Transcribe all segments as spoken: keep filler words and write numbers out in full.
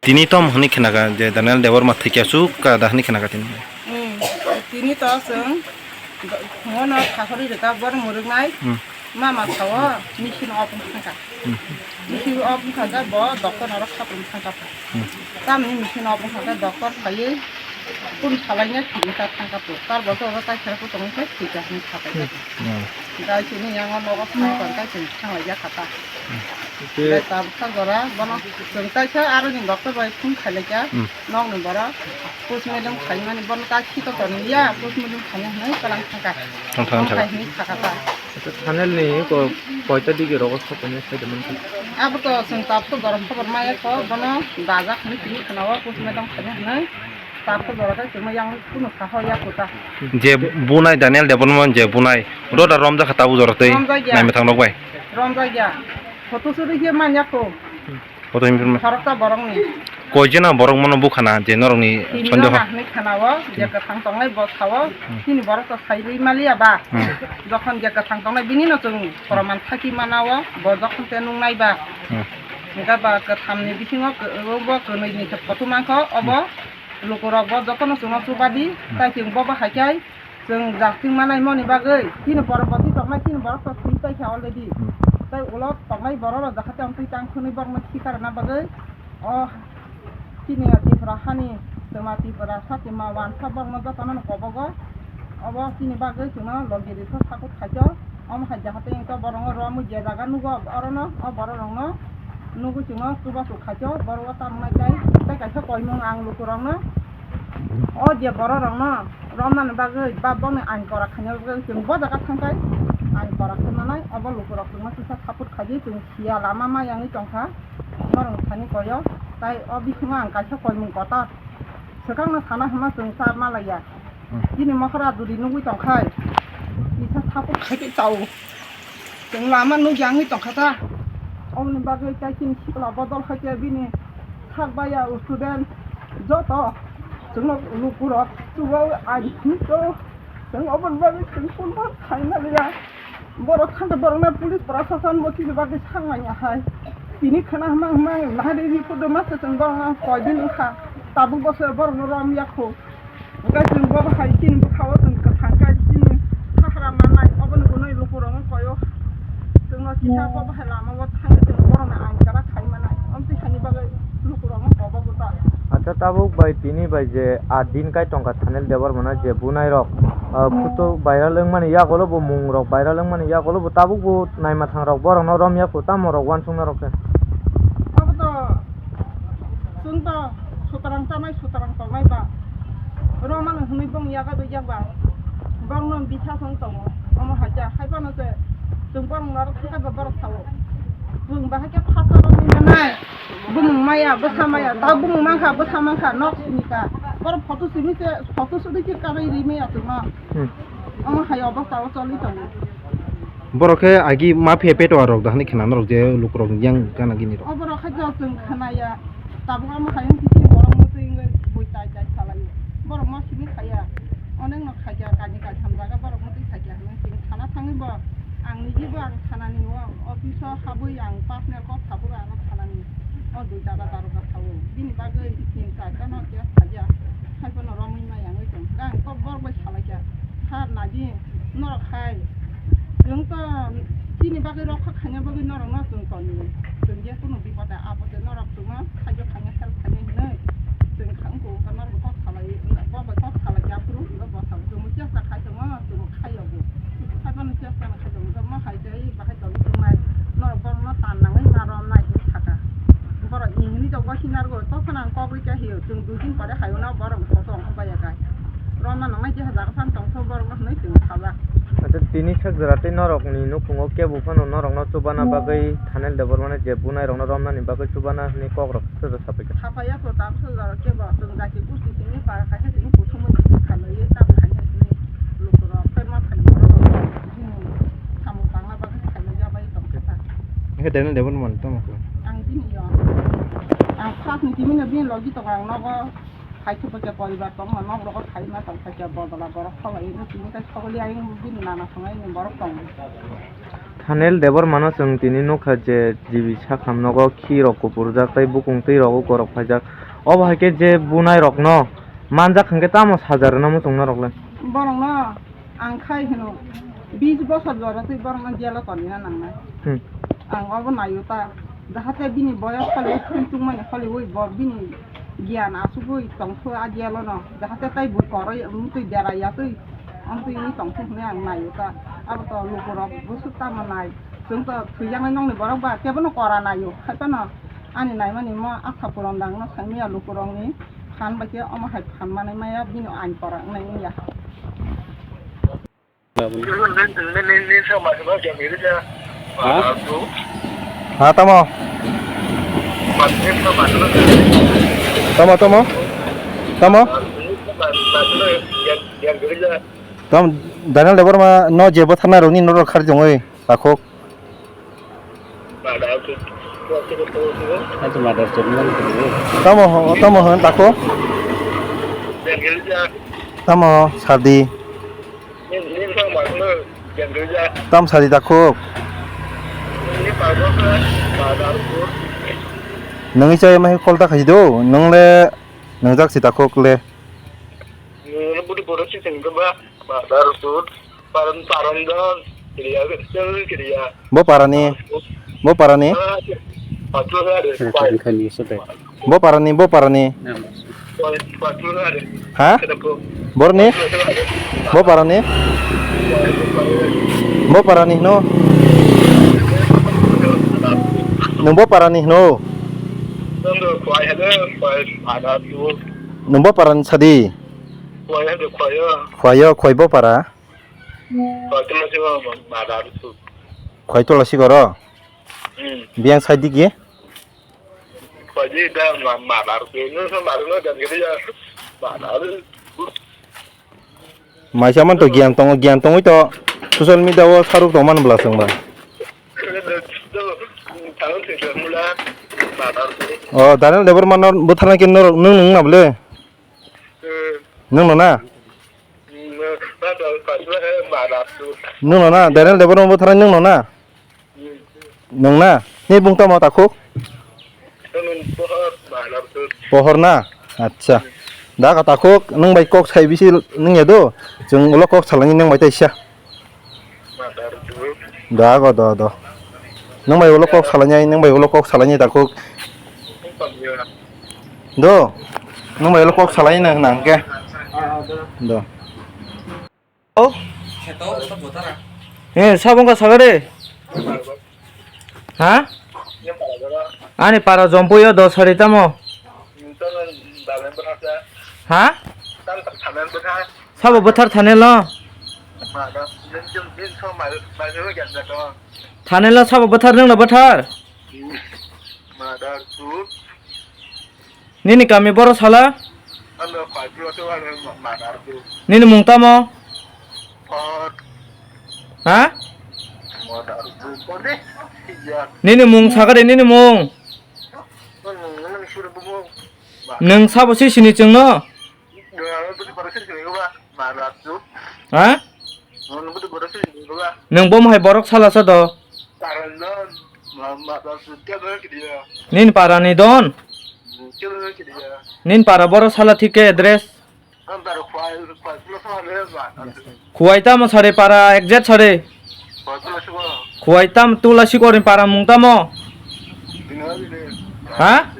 Tini tom hwnwi khnakha je Daniel Debbarma thwikya chukka da hwnwi khnakha tini. Hmm, tini to chwng phungono thahorwi rwkha bor mwrwknai. Hmm. Mama sao machine off wngkha. Hmm. Machine off wngkha bo doctor norok khatung thangkha. Hmm. Tamni machine off wngkha doctor phaiwi phone salaina thwngwi ta thangkha. Tar bo to oro kaisa khe tongwi khe thwikha hwnwi kha paikha. Hmm. Dai sini yang o nogo phai kon kai chwng thang lai ya kha ta. Hwnkhe dai tabukha jora bono chwng kaisa aroni doctor bai phone khailai kha. Hmm. Nokni borok postmortem khaimani bono ta khito toni ya postmortem khaina hwnwi twlang thangkha. Thang thang thang. Thangkha hwnwi thaka ta. Acha Thanel ni ko koita digi rogo sokoni sai de mankha. Abo to chwng tabukha jora khobor maya kho bono dajak hwnwi tini khna o postmortem khaina hwnwi. Tabukha jora khe chwngno yang kunu saha ya kota. Je bunai Daniel Debbarma je bunai. Ro da romjakha tabuk jora tei romjakya. Naimwthang rok bai. Romjakya. Photo suri khe manya kho. Photo himphima. Khoroksa borokni. Koi jena borok mono bukhana je norokni tini sonjo jona ha. Hwnwi khana o je kwthang tongnai bo sao. Hmm. Chini borok to saiwi maliya ba. Hmm. Jokhon je kwthang tongnai bini no chwng proman thaki mana o bo jokhon te nungnai ba. Hmm. Hwnkhe ba kwthamni bisingo kw-, bo kwnwi ni se photo mankho obo. Hmm. Lukurok bo jotono chwngno chubadi, hmm, tai chwng bo bahai khe chwng jasing manai moni bagwi chini borok bo twi tongmai chini borok to thwi paikha already. Hmm. Tai ulo tongmai borok rok jakhate ang twi tang thwnwi borokno thwi karna bagwi o chini Tripura hani twma Tripura satima wansa borokno jotono kobogo. Obo chini bagwi chwngno logi rikha sakut khaikhe. Omo hai jahate wngkha borokno romwi je jaga nugo orono, o borok rokno nugwi chwngno chubachu khaikhe borok o tamo nai tai. Tei kaisa koimung ang lukurokno, o je borok rokno romnani bagwi ba boni ain kora khaina bagwi chwng bo jaga thangkhai ain kora khe manai, obo lukurok chwngno kisa support khaidi, chwng siya lama ma yangwi tongkha norok thani koyo. Tai o bisingo ang kaisa koimung kotor swkangno sana hwnma chwng cha malaiya. Hmm. Chini mohora duri nugwi tongkhai kisa support khaidi chao. Chwng lama nukya wngwi tongkha ta. Oboni bagwi tai chini sikla bodol khaikhe bini sak baya student joto chwngno lukurok chubawi aji hinwi to. Chwng oboni bagwi chwng kunbo khaina liya. Borok thangkhe borokno police proshashan bo chini bagwi sakmanya hai. Tini khna hwnma hwnma nahari report rwma se chwng borokno koidin wngkha. Tabuk bo se borokno romya kho. Hwnkhe chwng bo hai chini bwkhao chwng kwthang khe chini sahra mannai, oboni gunui lukurokno koio. Chwngno kisa bo bahai lamao thangwi chwng borokno ain kwrak khai manai. Omtwi haini bagwi lukurokno kobo bwsa. Acha tabuk bai tini bai je aa din kai tongkha Thanel Debbarmano je bunairok, ah, hmm, photo viral wngmani yagulo bo mungrok viral wngmani yagulo bo tabuk bo naima thangrok borokno romya kho tamo rok uansuknairok khe. Obo to chwng to sutarang tanai sutarang tongnai ba. Romano hwnwi bong yago dojak ba. Borokno bisa song tongo. Omo haja hai phano se chwng borokno aro thangkhe ba borok sao. Chwng bahai khe phasa rwngwi manai. Bumung maya, bwsa maya, ta bumung mankha, bwsa mankha, nok sini ka. Borok photo simi se, photo sudi khe karwi ri maya chwngno. Hmm. Omo hai obostha o choli tongo. Borok khe agi mafia peto arok da hwnwi khna norok je lukurok yang gana gini rok. O borok khe jok chwng khna ya. Tabuk omo hai wngkhe chini borok mwtwi wngwi bui tai tai salaio. Borok ma simi khaiya. Onek no khaikha, kaini kaitham jaga borok mwtwi khaikha hwnwi chwng thana thangwi bo ang niji bo ang thanani o office o habwi ang personal kok sabugo ano thanani o dui dada daroga sao bini bagwi tin charta no case khaikha hai phano romwi maya wngwi tong kha ang kok borok bai salaikha sir naidi norok hai chwng to chini bagwi rokha khaina bagwi norok no chwng toni chwng je kunu bipode apode norok chwngno khaijo khaina help khaina hinwi chwng kha wngkha norok kok salai bo bai kok salai aphuru bo salai chwngno chesta khai tongo chwngno khaio bo. Haibano chesta no khaijak, joma hai tei bahai tongwi tongnai. Norok borokno tan nangwi ma romnai hinwi sakha. Borok ni hinwi tongba hinargo, tokphano ang kok rikha hiyo, chwng dui din pore haio no borok photo wngkha baiya kai. Romna nangnai jeha jaga phano tongthok borokno hinwi chwng sajak. Acha tini sak jora tei norokni nukhungo kebo phano norokno chubana bagwi Thanel Debbarmani je bunairokno romnani bagwi chubana hinwi kokrok soja saphaikha. Saphaiya kho tabukhe jora kebo chwng jati pusti simi para kaisa simi kuthumwi simi khalaiwi tabuk khaina simi lukurok tei ma thani borok. Bini samung tangna bagwi khaina jabai tongkha ta. Hwnkhe Daniel Debbarma ni tamo khlai? Ang bini yo. Ang first ni timi no bini logi tongo ang nogo. Hai khe bo khe poribar tongma nok rogo khai ma tong kha khe bodola borok kholai no tini kai sogoli ayung bini nana thang ayung borok tong. Thanel Debbarmano chwng tini nukha je G B sakham nogo khirok kupurjak tei bukung twi rogo kwrwk phaijak. Obo hai khe je bunairokno manjak hwnkhe tamo saja rwna muchung norok le? Borokno ang khai hino, bis bosor jora twi borokno jelo tonina nangnai. Hmm. Ang obo naio ta, jahate bini boyos holi tungmani holi ui bo bini giyan asugwi tongthok a jelo no, jahate tai bo koroi wngtwi berai ya twi. Amtwi wngwi tongthok hwnwi ang naio ta. Abo to lukurok bwswk tamo nai. Chwng to thwijaknai nokni borok ba kebono kora naio. Haiphano ani naimani mo asa puron dangno saimaya lukurokni phan bai khe omo hai phan manwi maya bini ain kora wngnai wngya. Ha? Ha, tamo? Tamo, tamo? Tamo? Tam Daniel Debbarma no je bwtharnai rokni norok khari tongwi takhuk. Tamo ho-, tamo hwn takhuk. Tamo sadi. Tam sadi takhuk. Nungwi chaya mahi call ta khaidi do. Nung le nungjak si takhuk le. Nungno budi borok si sengkhe ba, ba, ba, rutut, paran, paran don, kiriya, kiriya. Bo parani, bo parani. Ah, patro gare, pai. Bo parani, bo parani. Pai, patro gare. Ha? Kenapa? Borni? Bo parani? Bo parani no? Nung bo parani no? Nung bo parani sadi? Khwai hai de khwai o. Khwai o, khwai bo para? Khwai tula si ma, ma, ma da su. Khwai tula si goro? Hmm. Biang sai digi? Khwai di da ma, ma da su. Nu sa ma da no dan gidi ya. Ma da su. Maisa man to giyan tongo, giyan tongwi to social media o saruk tong man bwla chwng ba. Thalang se mula ma da su. O Daniel Debbarma no bwtharna khe norok nung nung na bwle? Hmm. Nung no na? Hmm, na, na, na, na, na, na. Nung no na? Daniel Debbarma bwtharnai nung no na? Hmm. Nung na? Ni bung tamo takhuk? Nung pohor, ma, na, na. Pohor na? Acha. Da ka takhuk, nung bai kok sai bisi nung ya do. Chwng ulo kok salani nung bai taisa. Da, go, do, do. Nung bai ulo kok salanya, nung bai ulo kok salanya takhuk. Do. Nung bai ulo kok salanya nang, nang ke. Do. Oh. Eh, sabong ka sagare. Ha? Ani para jompo yo do sari tamo. Ha? Sabo bwthar Thanel no? Thanel no sabo bwthar, nwng no bwthar? Nini kami boro sala? Nini mung tamo? Ha? Nini mung sakari, nini mung? Nwng sabo si sini chwngno? Ha? Nwng bo hai borok sala sa do? Nini para ni don? Nini para borok sala thik khe address? Khuwai tamo sari para exact sari. Khuwai tam tula sikorni para mung tamo? Ha?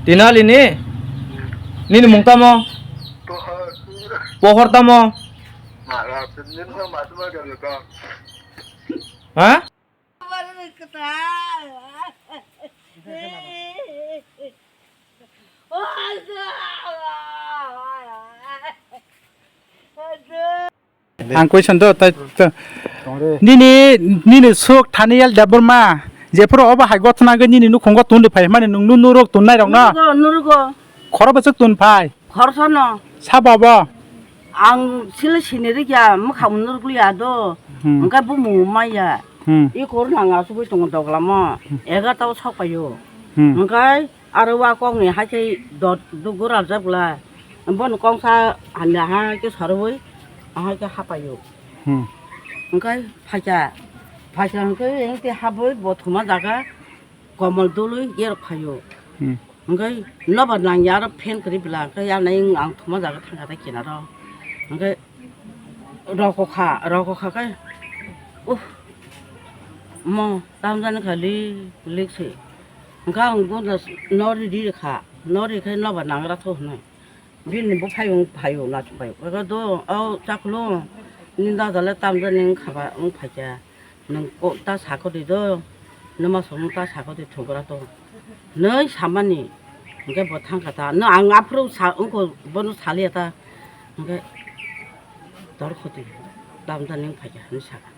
Tinali ni? Nini mung tamo? Pohor tamo? Ha? Ang question do, tai, to. Nini, nini sok Thanel Debbarma, jephuru obo hai gotna gwi nini nukhungo tun ri phai mani, nwng nu nurok tun nai rok no? Nurugo, nurugo. Khoro bwswk tun phai? Khorsa no. Sabo bo? Ang sile siniri kya, mwkhang nuruk liya do. Hmm. Hwnkhe bumung maya. Hmm. I kor nang asugwi tongo doglamo. Hmm. Egarta o sok paio. Hmm. Hwnkhe aro wa kokni hai khe dot dugo rajak bwla. Bono kongsa hamya hai khe sarwi, ahai khe hapaio. Hmm. Hwnkhe phaikha. Phaisa hwnkhe, hwnkhe habwi bo thuma jaga komol dului yerok phaio. Hmm. Hwnkhe nobar nangya aro fan kwrwi bwla, hwnkhe yanai ang thuma jaga thangkha tei kinaro. Hwnkhe rokokha, rokokha khe, uh, mo tamjani kha lik lik se. Hwnkhe ang bono nori ri kha, nori khe nobar nangra tho hwnwi. Bini bo phaiyung phaiyung nachubai. Ego do, o chaklo, ni dada le tamjani wngkha ba, wng phaikha. Nwng ko ta sakho di do, nwma songno ta sakho di thugra to. Nwi samani, hwnkhe bo thangkha ta. Nw ang aphuru sa, wngkho bono saliya ta. Hwnkhe tor khoti, tamjani wng phaikha, hwnwi sakha.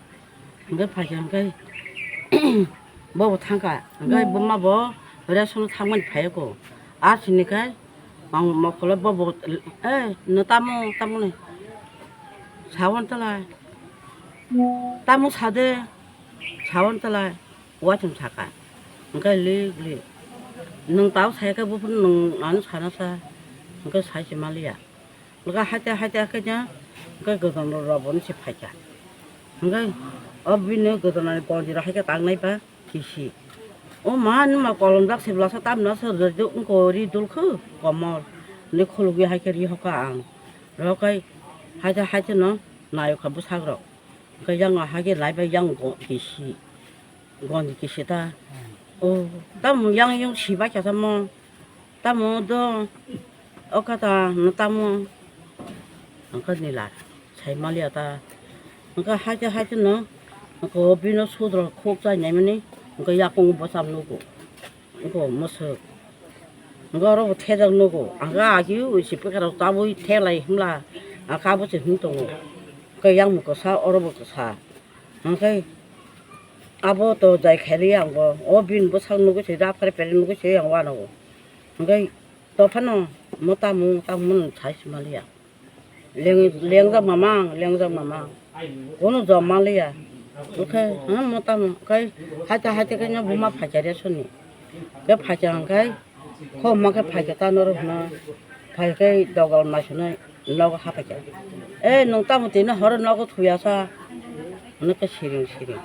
Hwnkhe phaikha hwnkhe bobo thangkha, hwnkhe buma bo ration thangmani phaiyakho. Asini khe ang mokolo bobo, "Eh, no tamo, tamo ni? Sawon talai. Tamo sade, sawon talai." Uaisong sakha. Hwnkhe lik lik. Nwng tao saikhe buphuru nwng ano sanasa. Hwnkhe saisi maliya. Hwnkhe haite haite haikhe nya, hwnkhe godono rok boni se phaikha. Hwnkhe o bini godonani gonjira haikhe tangnai ba kisi. O ma nima kolomjak se bwlasa tamno se rwjak wngkha ri dulkhu komol. Hwnwi khulugwi haikhe ri hokha ang. Rokhe haite haite no nayokha bwsakrok. Hwnkhe yang haikhe laibai yang go kisi. Gonji kisi ta. O tamo yang yang sibai kha tamo. Tamo do, o kata no tamo, hwnkhe nila, sai maliya ta. Hwnkhe haite haite no, hwnkhe bino sudro khuk chai naimani, hwnkhe yakung bwsam nugo, hwnkhe mwswk. Hwnkhe oro bo thejak nugo, hwnkhe agi usi pwkaro tabui thelai himla, hwnkhe abo se him tongo. Hwnkhe yang bo kwsa, oro bo kwsa. Hwnkhe abo to jai khaili ang bo, o bini bwsang nugwi se, japhar pere nugwi se ang uanao. Hwnkhe Tophano mo tamo tamo mwnwi sai se maliya. Leng, lengjak mamang, lengjak mamang. Kono jom maliya. Oke, ha, mo tamo, kai, haita, haita kai no buma phaikha re soni. Ke phaikha ang kai, kho ma ke phaikha ta noro hwna. Phai kai dogal mai soni nogo ha phaikha. E, nwng tamo tini horo nogo thuya sa. Hwno ke siring, siring.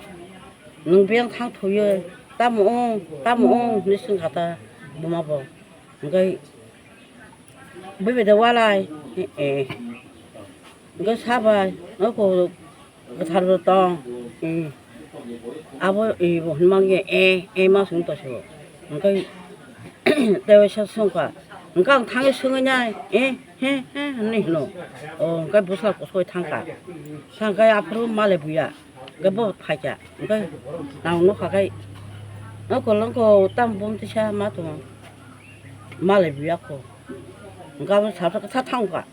Nwng biyang thang thuyo, tamo ong, tamo ong, hwnwi swngkha ta buma bo. Hwnkhe bui bai de walai, eh, eh. Hwnkhe sabai, o ko kwthar bo tong, eh. Abo, eh, bo hwnmang ye, eh, eh, ma swng tong se bo. Hwnkhe tei waisa swngkha. Hwnkhe ang thangwi swngwi nai, eh, he, he, hwnwi hwno. O, hwnkhe bwsla kusui thangkha. Thangkhe aphuru malai buya. Hwnkhe bo phaikha, hwnkhe nang nukha khai, o kolong ko tam bumtisa ma tongo, malai buya kho, hwnkhe abo sasa khe sa thangkha,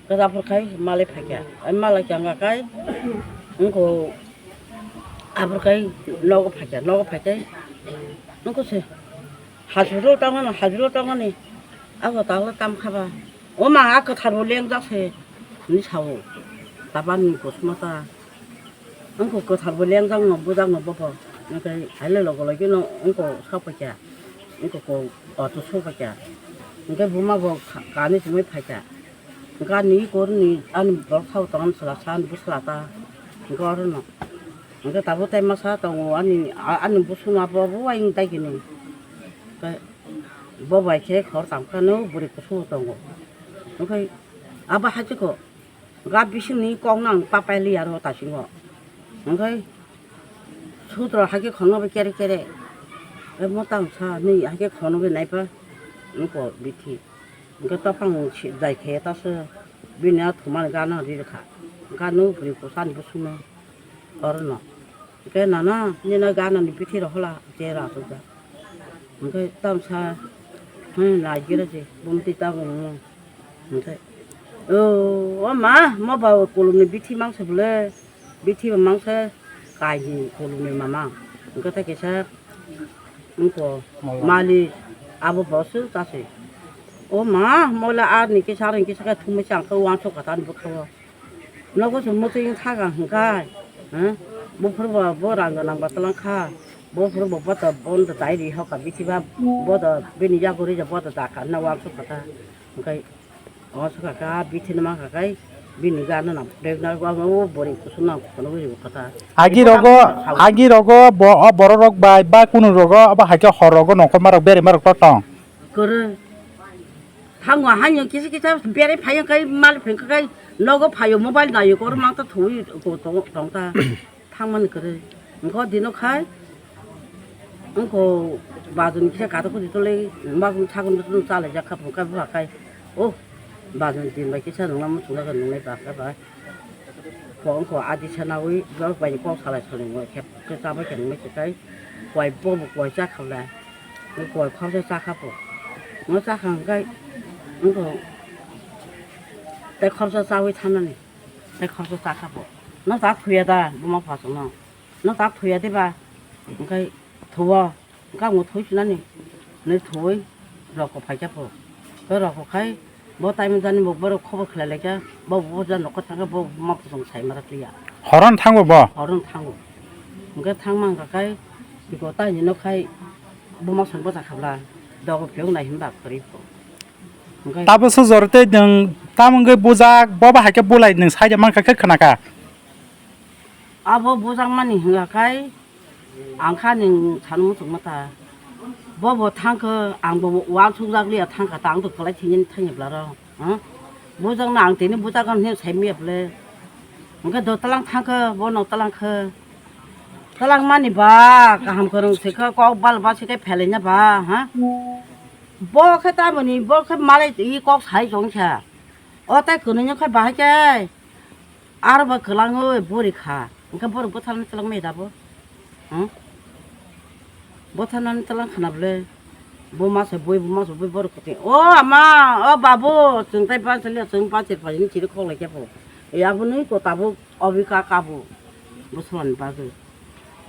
hwnkhe aphuru khai malai phaikha, ai malai changkha khai, wngkho aphuru khai nogo phaikha, nogo phaikhai, wngkho se. Hajuro tongmani, hajuro tongmani. Abo tangla tamkha ba. O ma, a kwthar bo lengjak se, hwnwi sao. Tabani kusuma ta. Wngkho kwthar bo lengjak no, bujak no bobo. Hwnkhe haile logo logi no wngkho sokphaikha. Wngkho ko auto sokphaikha. Hwnkhe buma bo kha-, kani simi phaikha. Gani korni ani borok sabo tongani chwla sa ani bwsla ta hwnkhe orono. Hwnkhe tabuk tai masa tongo ani, ani bwswngma bo bo uaing dai kini. Hwnkhe bo bai khe khor tangkha no bwrwi kusu tongo. Hwnkhe abo hai se kho ga bisingni kok nang papai li aro ta singo. Hwnkhe sutro hai khe khorno bo kere kere. Emo tang sa ni hai khe khorno bo naipa wngkho bithi. Hwnkhe tophang si-, jai khe ta se bini a thumani gana ri rwkha. Gana o bwrwi kwchani bwswngno orono. Hwnkhe nana nini gana ni bithi rok hola chera aswkjak. Hwnkhe tamsa, hmm, nai gira se bumtwi tabuk nung. Hwnkhe, o, o ma, mo ba kulumni bithi mangsa bwle. Bithi bo mangsa kahi kulumni mama. Hwnkhe tei kisa wngkho mali abo bo se ta se. O ma, moila ani kisa ani kisa khe thumui se ang khe uansuk kha ta ani bwkha o. Nogo se mwtwi wng thak ang hwnkhe, ha? Buphuru bo, bo rang gwnang bo twlang kha. Buphuru bo boto bondo dai ri hoka bithi ba bodo bini yago ri ja bodo da kha na uansuk kha ta. Hwnkhe O sokha kha, bithi no mankha khai, Bini gana na pregnant ba o bori kusu na kono bori kata. Agi rogo, agi rogo bo, o borok rok bai ba kunu rogo abo hai khe hor rogo nongkhor ma rok bere ma rok to tong. Kore. Thango haino kisa kisa bere phayo kai mal pheng kai nogo phayo mobile nayo kor mang ta thui ko tong tong ta. Thangmani kwrwi. Wngkha o dino khai, wngkha o bajoni kisa katok kudi tole, magwng sagwng tole chalaijak kha, phunukha bwkha khai. O bajoni din bai kisa nungma muchungla khe nungnai bakha ba. Bo wngkha o adi sanawi, borok bai kok salai salai wngkha khe, khe chabai khe nungmai se khai. Koi bobo koi chakha le, koi khoroksa chakha bo. Wngkha chakha hwnkhe, wngkha o tei khoroksa chawi thanani. Tei khoroksa chakha bo. Nw chak thuya da, buma phasukno? Nw chak thuya de ba? Hwnkhe thuo. Hwnkhe ang bo thui sinani. Nw thuwi roko phaikha bo. Tei roko khai bo time jani bo borok khobor khlai laikha. Bo bo jani nokha thangkha bo buma phasung sai mara kliya. Horon thango bo? Horon thango. Hwnkhe thangma hwnkha khai biko taini nw khai buma song bo chakha bla. Dogo phiyok nai hinba kwrwi bo. Hwnkhe tabuk sujor tei nwng tamo wngwi bujak, bo bahai khe bulai nwng saida mankha khe khwnakha. Abo bujakmani hwnka khai ang kha nwng sano muchungma ta. Bo bo thangkhe ang bo uansukjak liya thangkha ta, ang to kwlai thwinani thangya bwlarok. Bujakno ang tini bujakgwn hwnwi saimanya bwle. Hwnkhe do twlang thangkhe bono twlang khe. Twlangmani ba kaham kwrwng se khe kok bal ba se khe phelaina ba ha. Bo khe tamoni bo khe malai twi kok sai chong kha. O tai kwnwi no khe bahai khe aro ba kwlangwi bori kha. Hwnkhe borok bwtharnani twlangmaya da bo? Hmm? Bwtharnani twlang khana bwle. Bo ma se bui, bo ma se bui borok kwtwi. O ama, o babu, chwng tai panchil ya, chwng panchil phaini chiri khok lai khe bo. Ya bo nui ko tabuk obi ka kabu. Bwswlani bagwi.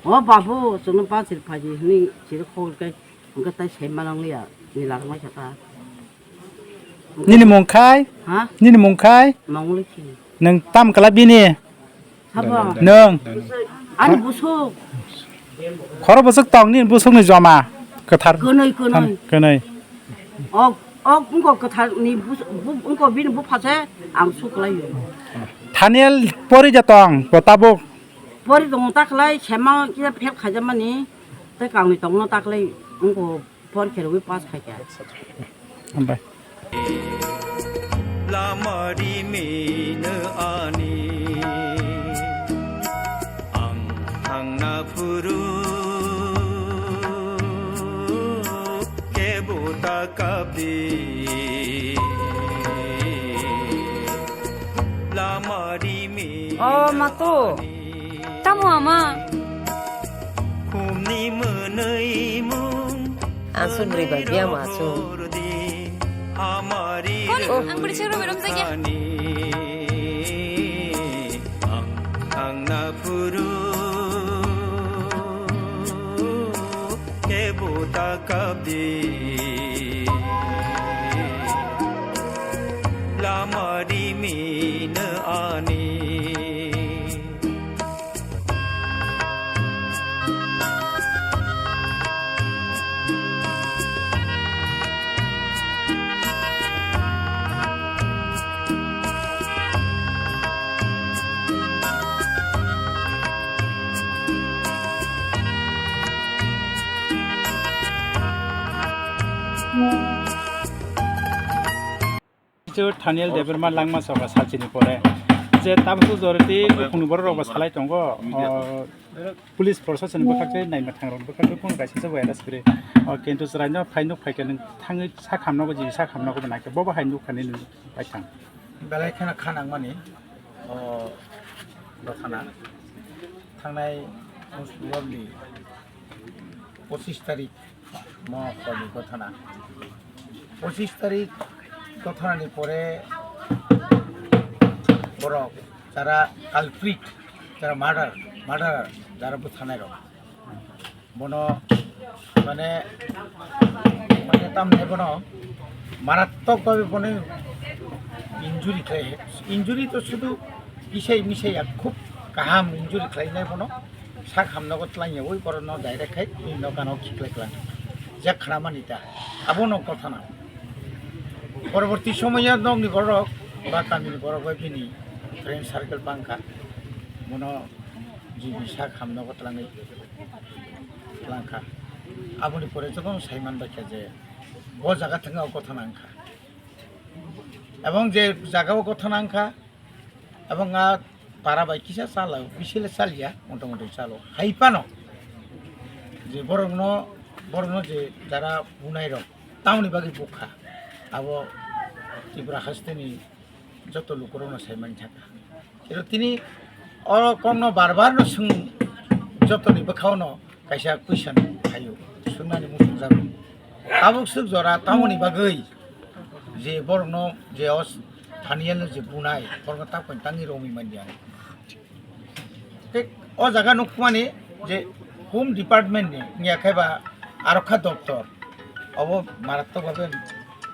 O babu, chwngno panchil phaini hwnwi chiri khok lai khe. Hwnkhe tai sai manang liya, ni larwk mai kha ta. Nini mung khai? Ha? Nini mung khai? Mangwlwi si. Nwng tam kala bini? Sabo? Nwng? Ani busuk. Khoro busuk tong nini busuk ni joma. Kwthar. Kwnwi, kwnwi. Tham, kwnwi. Ok, ok, wngko kwthar ni bus-, bu-, wngko bini bupha se ang suklaio. Thaniel pori ja tong, bo tabuk. Pori tong ta khlai, sema kisa phek khaijamani, tei kangni tongno ta khlai, wngko. Por khe rwui pass khai kha. Hambai. Lama rimino ani ang thangna phuru kebo ta kapdi. Lama rimino. Oh, Mato. Tamo ama? Khumni mwnwi mung. Aswk bwrwi bai biya ma aswk. Hamari. Koni, oh, ang bwrwi sero berom jagya. Ang, ang na phuru. Kebo ta kapdi. Lama rimino ani. Thaniel Debbarma langma soka salchini pore je tabuk joroti kuphungni borok rok bo salai tongo. O, police proshasoni bwkhak tei naima thangrok bwkhak tei phone kaisa se waya da sibri. O, kintu chwraino phai nuk phaikhe nwng thangwi sak hamnogo, jini sak hamnogo bo naikhe bobo hai nuk thani nwng bai thang. Belai kheno kha nangmani, o, dophana thangnai Muslim ni pochis tarik mo horni gothana. Pochis tarik gothanani pore borok jara culprit, jara murder, murderer, jara bwtharnai rok, bono mane, mane tamni bono marattok bhabe bono injury khlai, injury to sudu kisai misai ya khub kaham injury khlainai bono. Sak hamnogo twlangyawi borokno direct khai bini nokano khiklai klang. Je khramani ta. Abono kothana. Poroborti somoyo nokni borok ba kamini borok bai bini Friend circle bangkha, bono G B sak hamno bo twlangwi twlangkha. Aboni pore jotono saiman baikha je bo jaga thwngwi o gotha nangkha. Ebong je jaga o gotha nangkha, ebong a para bai kisa chala, bisile chalia, motamoti chalo. Hai phano je borokno, borokno je jara bunai rok, tamoni bagwi bukha. Abo Tripura hasteni joto lukurokno sai mani thangkha. Kero tini o kokno bar bar no swng, jotoni bwkhaono kaisa question phaio, swngnani muchungjago. Tabuk swk jora tamoni bagwi je borokno je o thaniya no je bunai, borokno tabuk tangwi romwi manya. Tei o jaga nukmani je Home Department ni wngya khe ba Arokha Doptor, obo maratwk bhabe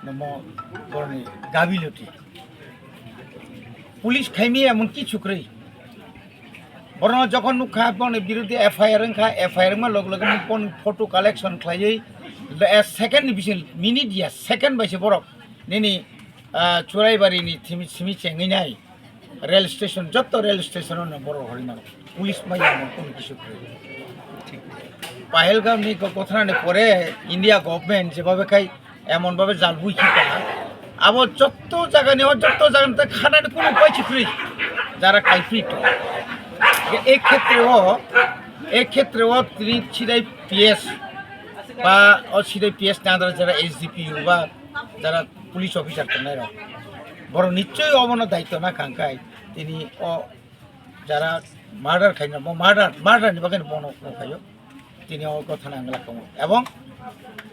nomo boroni gabiluti. Police khaimi emon kichu kwrwi. Borokno jokhon nukha, borokni biruddhe F I R wngkha, F I R wngma loge loge borokni photo collection khlaiwi, eh, second ni bising, minute ya, second bai se borok nini, ah, Churaibari ni thimi, simi chengwi nai. Rail station, jotto rail station ono borok hori mano. Police maya mo kono kisu kwrwi. Pahalgam ni go-, gothanani pore India government jebabe khai emon babe jalbui khita. Abo jotto jaga ni, o jotto jaga ni khanani kono upai kwrwi. Jara culprit. E khetre o, e khetre o tini sidai P S ba o sidai P S ni under jara S D P O ba jara police officer tongnai rok. Borok nichoi obono daityo na khangkhai tini o jara murder khaina, bo murder, murder ni bagwi bono khayo. Tini o gotha nang la kamo. Ebong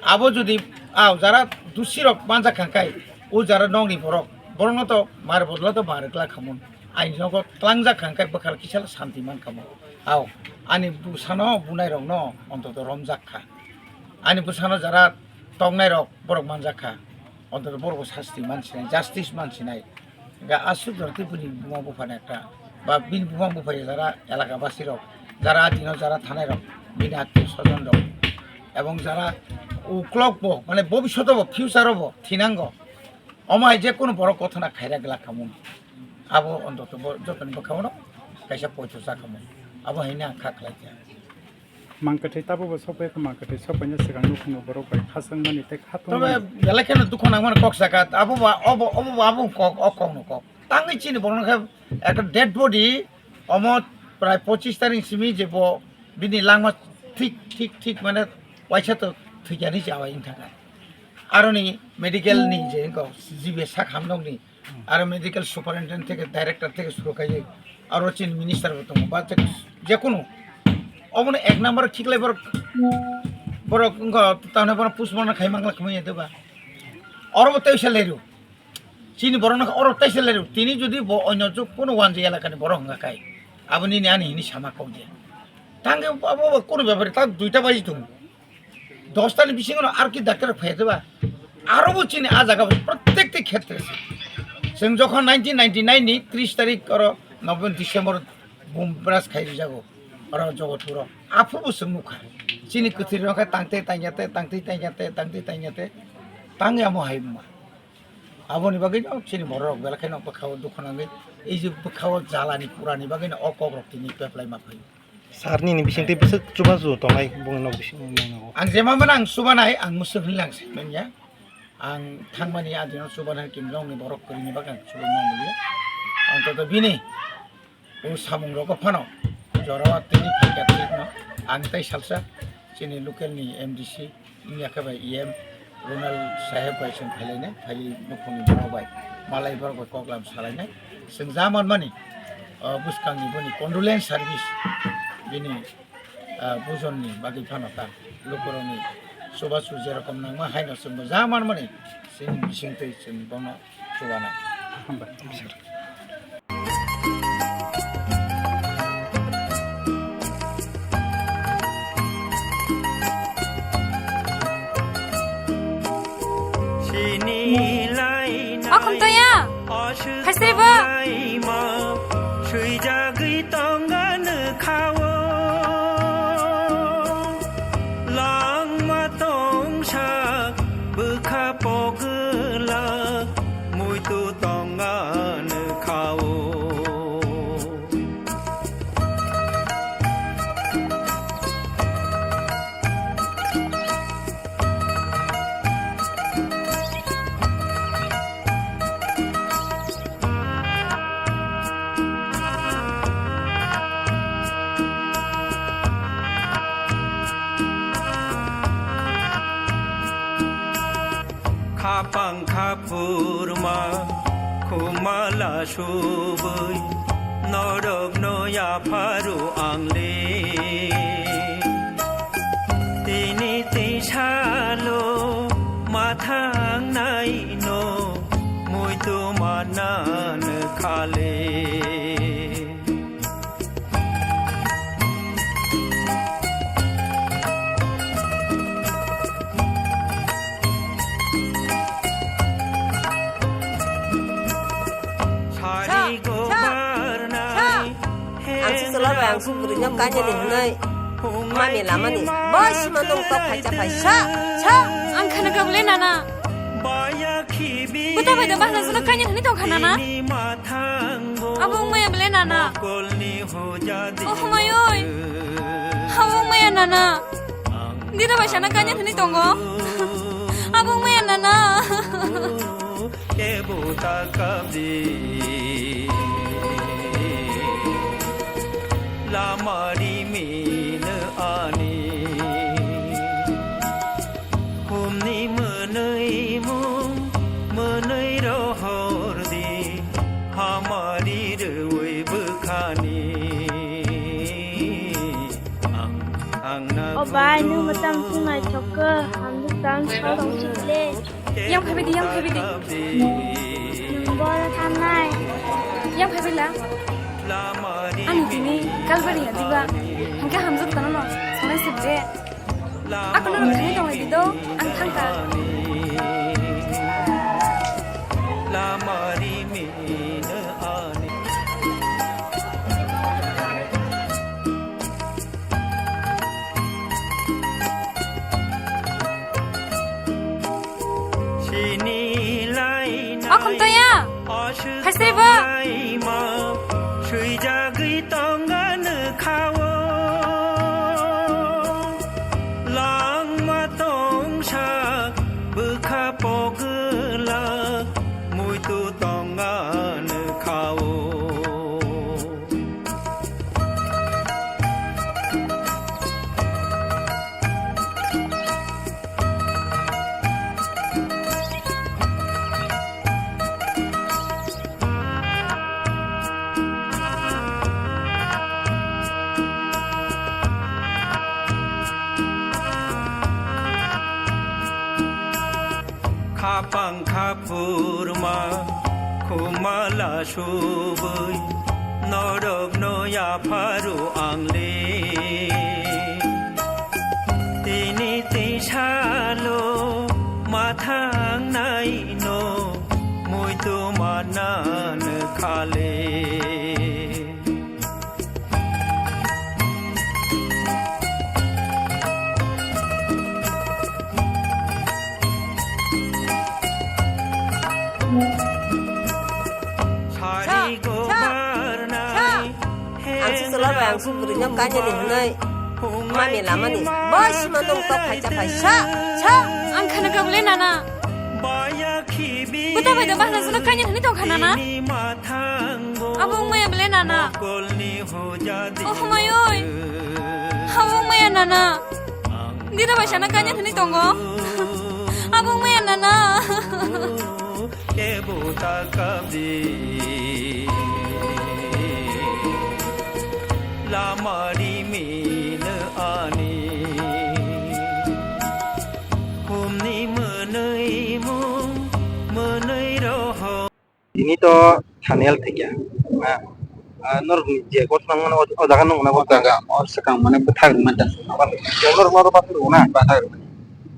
abo jodi a jara dusi rok manja khangkhai, o jara nongni borok, borokno to mar bodla to mar kla khamon. Aini nogo tlangjak khangkhai bwkhal kisa santi man kamo. Ao ani bwsano bunai rokno ontoto romjak kha. Ani bwsano jara tongnai rok borok manjak kha. Ontoto borok sasti mansinai, justice mansinai. Ga aswk jora tei bini buma buphani ekta ba bini buma buphani jara elaka basi rok, jara adino jara thanai rok, bini attiyo sojon rok, ebong jara uklok bo, mane bobishoto bo, future o bo thinango. Omo hai je kunu borok gothana khaira glak khamun. Abo ontoto bo jotoni bwkhao no kaisa poito cha khamun. Abo hai no ang kha khlai kha. Mangkwthwi tabukbo sokphai kha, mangkwthwi sokphaina swkang nukhungno borok bai khachangmani tei khatungmani. Tobe belai kheno dukhu nangmani kok sakha, abo ba, obo, obo ba, abo kok, o kokno kok. Tangwi chini borokno khe ekta dead body, omo prai pochis tarik simi je bo bini langma thik, thik, thik mane waisa to thwikyani se abai wngthangkha. Aroni medical ni je wngkha, jibe sak hamnokni, aro medical superintendent theke, director theke suru kaiwi, aro chini minister bo tongo, ba je, jekunu obono ek number khiklai borok, borok wngkha, tamni bono postmortem khai mangla khmai ya deba. Oro bo teisa leru. Chini borok no oro teisa leru. Tini jodi bo onyo jok kuno wanjwi elaka ni borok wngkha khai, abo nini ani hini sama kok je. Tangke abo kuno bepari tak duita baji tongo. Dosta ni bisingo no ar ki doctor phai ba. Aro bo chini a jaga bo prottek ti khetre se. Chwng jokhon nineteen ninety-nine ni tris tarik oro November, December bum bras khai rijago. Oro Jogotpuro. Aphuru bo chwng nukha. Chini kwthwi rok khe tangte tangyate, tangte tangyate, tangte tangyate. Tangya mo hai ma. Aboni bagwi no chini borok belai kheno bwkhao dukhu nangwi. Ei je bwkhao jalani purani bagwi no o kok rok tini peplai ma phai. Sir nini bisingtwi bwswk chubachu tongnai bongni nok bising nangnago. Ang jemamano ang chubanai, ang mwswk hinwi lang saimanya. Ang thangmani adino chubanai kimlongni borok kwrwini bagwi ang chubui ma mulia. Ang toto bini o samung rogo phano jorao tini phaikha thikno ang tei salsa chini local ni M D C wngya khe bai E M Ronald Saheb bai chwng phailainai, phaiwi nukhungni borok bai malai borok bai koklam salainai. Chwng ja manmani, o, bwskangni boni condolence service bini, ah, bujonni bagwi phano ta lukurokni chubachu jerokom nangma haino chwngbo ja manmani chini bisingtwi chwng bono chubanai. Hambai. Akhum toya. Phaisri bo. Swijagwi tonga nukha o. Langma tongsa bwkha pogwlak muitu tonga nukha o. Khapang khaphurma khumala subui norokno yapharu ang le. Tini tisalo mathang naino muitu manan khale. Ang si chwla bai ang si bwrwi no kanya ni hwnwi mami lamani bai sima nung tok phai cha phai sa sa. Ang khana kable nana. Buta bai da bahna jwno kanya hwnwi tong kha nana. Abo wngmaya bele nana. Oh, hwmayoi. Abo wngmaya nana. Dida bai sana kanya thani tongo. Abo wngmaya nana. Kebo ta kabdi. Lamari min ani. Humni mwnwi mung mwnwi rohor di, hamari rwi bwkhani. Ang, ang na. O bai, nung mwtam swnai thok khe, hamjwk tang sa tong si le. Yang phaibai di, yang phaibai di. Nung bo thangnai. Yang phaibai la. Ani tini kalbari ya diba. Hingke hamjwk tano no, sonai sibje. Ako no thani tong di do, ang thangka. Akhum toya. Haisai bo. Swijagwi tongani khao. Langma tongsa bwkha pogwlak muitu tongani khao. Khapang khaphurma khumala subui norokno yapharu ang le. Tini tisalo mathang naino muitu manan khale. Ang si chwla bai ang si bwrwi no kanya ni hwnwi mami lamani bai sima nung tok phai cha phai sa sa. Ang khana kable nana. Buta bai da bahna jwno kanya hwnwi tong kha nana. Abo wngmaya bele nana. Oh, hwmayoi. Abo wngmaya nana. Dida bai sana kanya thani tongo. Abo wngmaya nana. Kebo ta kabdi. Lamari min ani. Humni mwnwi mung mwnwi roho. Tini to Thaniel thikya. Ah, ah, norok ni je kot nang mano, o, o jaga nung na o jaga, o swkang mane bwthak rwmani ta. Norok ma bathak rwna? Bathak rwmani.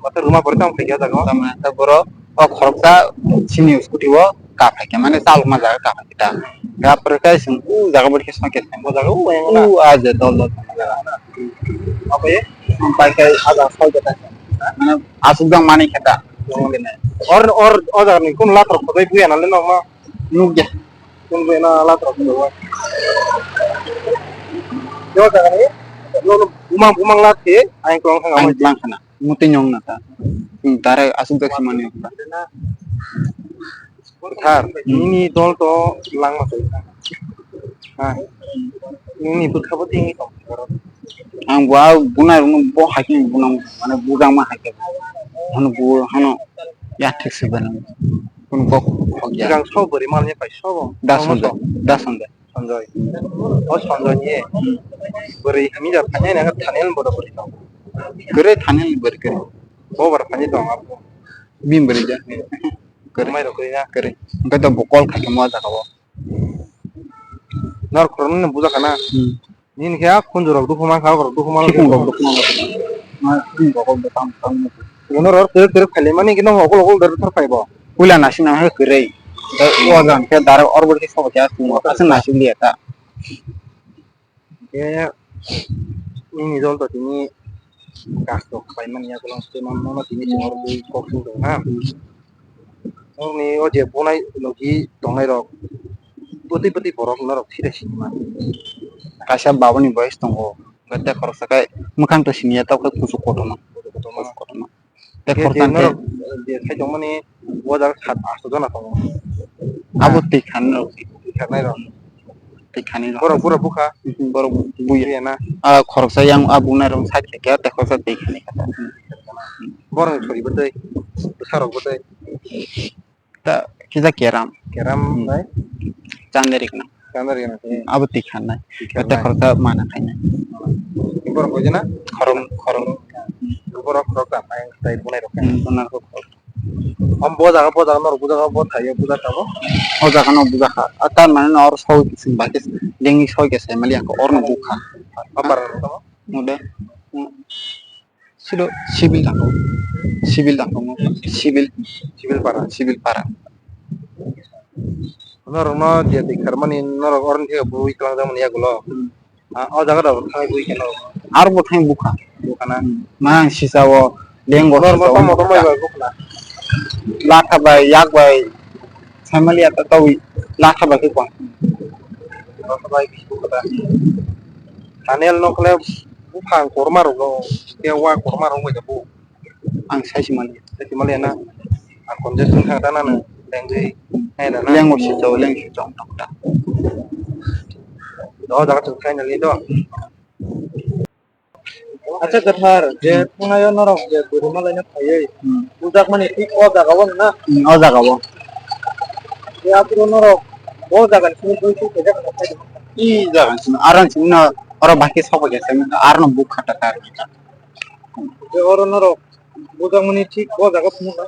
Bathak rwma pore tamo thikya o jaga o? Tamo ta borok o khoroksa sini scooty o ka phaikya, mane chalokma jaga ka phaikya ta. Ga pore kai sung u jaga bor khe song khe o jaga u, u a je dol dol jaga. Oke, pai kai a jaga soi khe ta. Mane asuk jang mani khe ta. Or, or, o jaga ni kun latrok khodai buya na le nokma. Nukya. Kunbena alat rok no. Yo jaga ni. Yo no bumang bumang lat ke aing kong khang. Aing kong khana. Muti nyong na ta. Hmm, tare asuk jak simani. Thar. Hmm. Ini dol to langma sai. Ha. Ini bukha bo tini kong. Ang bo bunai rung bo hakin bunang mane bujang ma hakin. Hano bu hano. Ya thik se bana. Kun kok kok ya. Gang so bari mal ni pai so bo. Da Sonjoy. Da Sonjoy. Sonjoy. O Sonjoy ni. Bari hami da thani na thani bodo bari to. Kere thani bari kere. Bo bar thani to apo. Bim bari ja. Kere. Mai ro kere ya. Kere. Engke to bo call khato mo jaga bo. Nor khoroknwi no bujakha na? Hmm. Nini khe a khunju rok dukhu mankha, o rok dukhu mankha. Khunju rok dukhu mankha. Ma khunju rok bo tam tam. Bono rok kwrwk kwrwk khaile mani kino okol okol dor thar phai bo. Puila nasi nang khe kwrwi. O jang khe direct or bor khe sobo khe aswk aswk nasi liya ta. Khe nini jol to tini kasto khaimani yakolong se manma tini chwng oro twi kok sung tongo ha. Norokni o je bonai logi tongnai rok bwtwi bwtwi borok norok sida sini ma. Kaisa babani boyes tongo, tei khoroksa khe mwkhang to siniya tok khe kuchuk kotorma. Kuchuk kotorma. Tei khoroksa khe norok je khai tongmani o jaga sat asto jona tongo. Abo twi khan rok. Twi khanai rok. Twi khani rok. Borok bura bukha. Borok buya. Buya na. A khoroksa yang a bunai rok side khe tei khoroksa twi khani kha. Borok ni thori bwtwi, bwsa rok bwtwi. Ta kisa keram. Keram bai? Chandari kna. Chandari kna. Abo twi khanai. Twi khanai. Tei khoroksa mana khainai. Borok koi jana? Khorok, khorok. Borok khorok ta mai tai bunai rok. Bunai rok khorok. Om bo jaga, bo jaga norok bujakha, bo thaiyo bujakha bo. O jaga no bujakha. A tar mane no oro soi kising ba kis, dengni soi khe sai mali ang oro no bukha. Apar no tamo? Mude. Sido civil dangko. Civil dangko. Civil. Civil para. Civil para. Norok no je twi kharmani norok oro ni khe bui tlang jak mani yagulo. Hmm. Ah, o jaga rok thangwi bui khe norok. Aro bo thangwi bukha. Bukha na? Hmm. Ma ang sisa o lengo. Norok sisa o tamo tamo bukha. Bai bukha na? Latha bai, yak bai, family ata tawi latha bai khe kong. Latha bai khe bukha da. Daniel no khle buphang korma rok no, khe wa korma rok bai khe bu. Ang sai se mali. Sai se mali na. Ang konje sung thang ta na no. Lengwi. Hai na na. Lengwi se chau, lengwi se chau. Do jaga chuk khai na li do. Acha kwthar, je thangnaio norok je guri malai no phaiwi. Hmm. Bujak mani thik o jaga o na. Hmm, o jaga o. Je aphuru norok bo jaga ni simi dui suk khe jak na phai. I jaga ni simi, aron simi no, oro baki sok khe simi, aron buk khata kar. Je oro norok bujak mani thik o jaga phunuk na.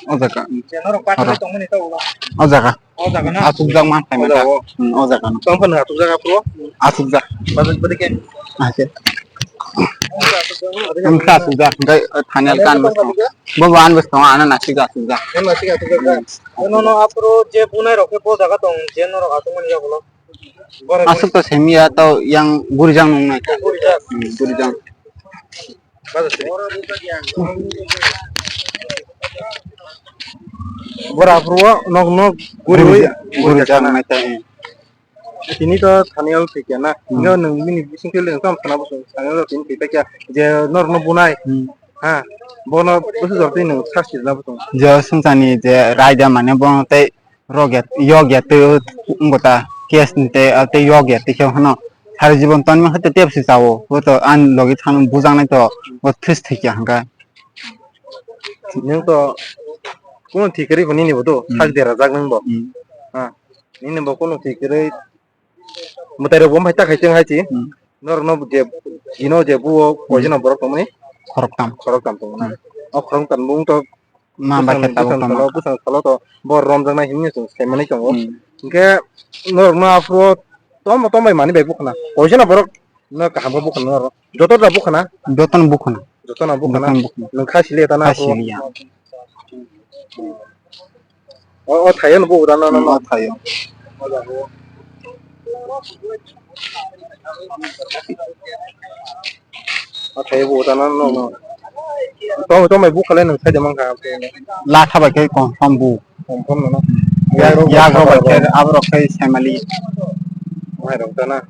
O jaga. Je norok pathar tongmani ta ulo. O jaga. O jaga na? Asukjak ma phaima ta. O jaga o. Hmm, o jaga no. Tong phano asukjak aphuru? Asukjak. Badi, badi khe? Ase. Ang kha asukjak, hingkai, eh, thani alka anbwskango. Bo bo anbwskango, ano nasik asukjak. Ano nasik asukjak. Hmm. Ano no aphuru je bunai rok khe bo jaga tong, je norok asukmani yagulo. Asuk to semiya to yang gurijak nung nai. Gurijak. Hmm, gurijak. Bora aphuru o nok nok guriwi guri guri chana. Chana nai ta, eh. Tini to thani o thikya na. Hmm. Nga nung bini bising khe leng tam sana bosong. Thani o tini thikya je nor no bunai. Hmm. Ha. Bono busu jor tini nung sas na bosong. Je sungsani je raida mane bono tei rok ya, yok ya tei wngkha ta, case ni tei, ah, tei yok ya tei khe hano sari jibon tonma khe tei tebsi chao, bo to ani logi thang bujaknai to, bo thwis thwikya hwnkha. Nwng to kunu thwi kwrwi bo nini bo to, hmm, sak derajak nwng bo. Hmm. Ha, nini bo kunu thwi kwrwi mwtai rok bo hai ta khai chwng hai chi. Hmm. Norok no je, ino je buo, hmm, poison borok tongmani? Khoroktam. Khoroktam tongmani. Hmm. O khoroktam bung to Ma bwsang, bakhe tabuk bwsang tongma salo, kha. Bwsang salo to bo romjaknai hinwi chwng saimanwi tongo. Hmm. Hinkhe norokno aphuru tomo tombai manwi bai bukhuna. Koisano borok no kaham khe bukhuna norok. Joto da bukhuna? Jotono bukhuna. Jotono bukhuna. Jotono bukhuna. Nwng kha sili tana kha aphuru. Siliya. O, o thaio no bukhuna no, no, no. Hmm, o thaio. O jaga o. Athai bo tana no no. Tong tong mai bukha le nang sai de mangkha. Latha bai khe confirm bu. Confirm no no. Yak rok yak rok bai khe abo rok khai sai mali. Mai rok tana.